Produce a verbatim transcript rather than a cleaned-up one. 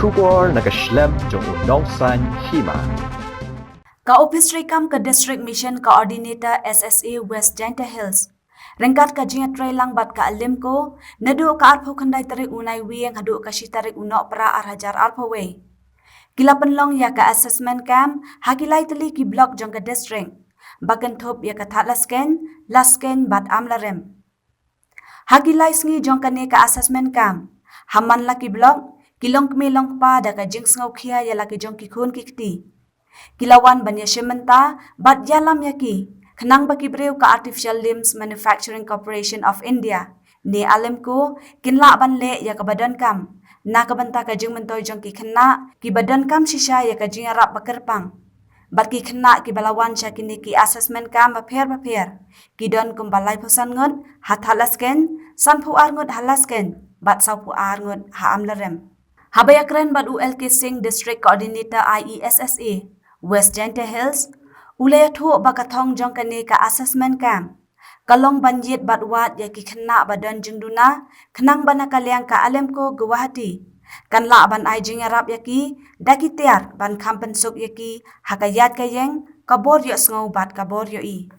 Khubor na ka shlem jong u nongsan hima. Ka Ophis Treikam ka District Mission Coordinator S S A West Jaintia Hills, ryngkat ka jingïatreilang bad ka Alimco, naduh ka arphew khyndai tarik u Naiwieng haduh ka shi tarik u Nohprah ar hajar arphew wei, ki la pynlong ïa ka assessment camp ha ki lai tylli ki block jong ka district, ba kynthup ïa ka Thadlaskein, Laskein bad Amlarem. Ha ki lai sngi jong kane ka assessment camp, ha man la ki block, ki longkmie longkpa da ka jingsngewkhia ïa la ki jong ki khun ki kti, ki la wan ban ïashim bynta bad ïalam ïa ki, khnang ba ki briew ka Artificial Limbs Manufacturing Corporation of India ne Alimco kin lah ban leh ïa kaba donkam na ka bynta ka jingmyntoi jong ki khynnah kiba donkam shisha ïa ka jingïarap ba kyrpang. Bad ki khynnah kiba la wan sha kine ki assessment camp bapher bapher ki don kumba laiphew san ngut ha Thadlaskein, sanphew ar ngut ha Laskein bad sawphew ar ngut ha Amlarem. Haba ïakren bad u L K Singh, District Coordinator I E S S A West Jaintia Hills, u la ïathuh ba ka thong jong kane ka assessment camp ka long ban ïit bad wad ïa ki khynnah ba don jingduna, khnang ba na ka liang ka Alimco Guwahati kan lah ban ai jingïarap ïa ki da ki tiar ban kham pynsuk ïa ki ha ka ïaid ka ïeng, ka bor ïohsngew bad ka bor ïohi.